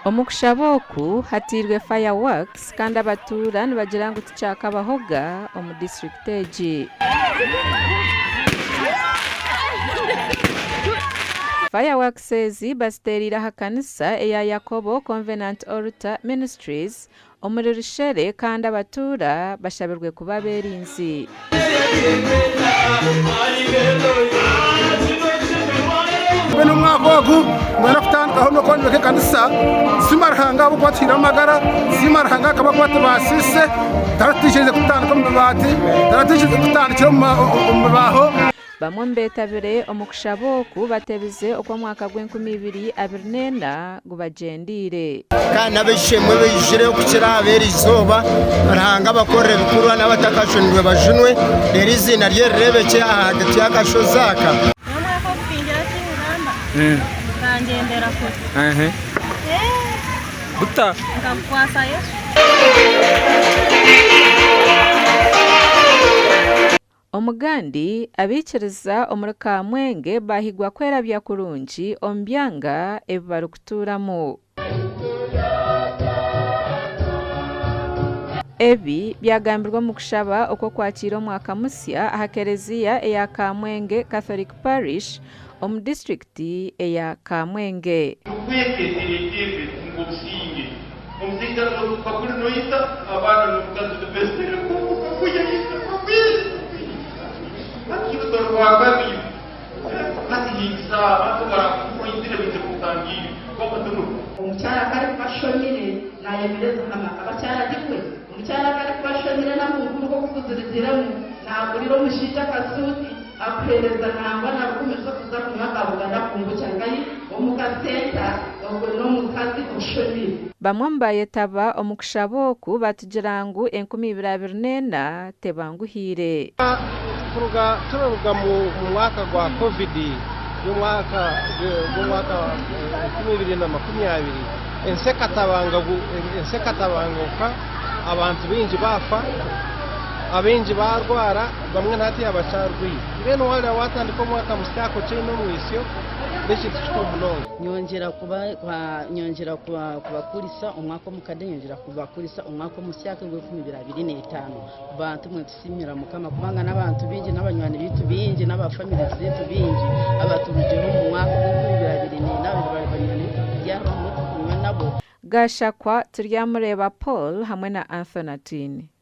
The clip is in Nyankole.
Omu kushaba oku hateirwe fireworks kandi abatuura nibagira ngu tikyakabahoga omu disiturikiti egi. Fireworks ezi baziteereire aha kanisa eya Yakobo Convenant Altar Ministries omuri Rushere kandi abatuura bashabirwe kuba abeerinzi. Mbwenu omwaka ogu mbwenu kutandikaho n'okwombeka ekanisa, nsiima Ruhanga ahabw'okuba atuhaire amagara, nsiima Ruhanga ahabw'okuba atubaasiise, taratwikiriize kutandika omu bibaati, taratwikiriize kutandikira omu bibaaho. Bamwe omu beetabire omu kushaba oku batebize oku omwaka gw'enkumiibiri abirineena gubagyendeire. Kandi n'ab'eishe-emwe baijire okukira aha b'eri izooba, Ruhanga abakorere ebikorwa n'abatakajunirwe bajunwe, reero eiziina rye rireebekye ahagati y'akashozi aka. N'omwaka ogu tingira ki ngamba, gukangyendera kure. Nkagukwasa Yesu. Omugandi, abaikiriza omuri Kamwenge baahigwa kwerabya kurungi omu byanga ebi barikutuuramu. Ebi byagambirwe omu kushaba okw'okwakiira omwaka musya aha kereziya eya Kamwenge Catholic Parish omu disiturikiti eya Kamwenge. Tukwete ereeterwe ngu obusinge. Omusaija noruka kuri noita abaana nomukazi nibesere kukuyaita hati iwe tori wakabi hati hingisa abantu barakukuitire baije kukutangira kwonka toruka. Omukyara ku arikuba ashomire naayemereza amaka. Bakyara tikwe? Omukyara ku arikuba ashomire n'ahunkuru k'okukuzirigiramu, naagurira omushaija akasuuti, akuheereza nangwa na rukumi z'okuza kunywa ka Buganda Kombucha nkahi omu kasenta, ogwo n'omukazi oshomire. Bamwe omu baayetaba omu kushaba oku batugira ngu 2024 tebanguhiire. Kuruga turaruga mu mwaka gwa Covid y'omwaka gw'omwaka 2020 ensi ensi ekatabanguka abantu baingi baafa abaingi baarwara bamwe na hatiiya bakyarwaire. Mbwenu waareeba waatandika omwaka musya okiine omwitsyo n'ekintu kikuru munonga. Nyongyera kuba nyongyera kubakurisa omwaka omukadde nyongyera kubakurisa omwaka omusyaka ogw'enkumi ibiri abiri n'etaano. Bantu mwe nitusiimira Mukama kubanga n'abantu baingi n'abanywani baitu baingi n'aba family zaitu baingi abaturugireho omu mwaka ogw'enkumi ibiri abiri n'ena bari banywani baitu turi hamwe tukunywa nabo. Gashakwa, Turyamureeba Paul hamwe na Anthony Atwine.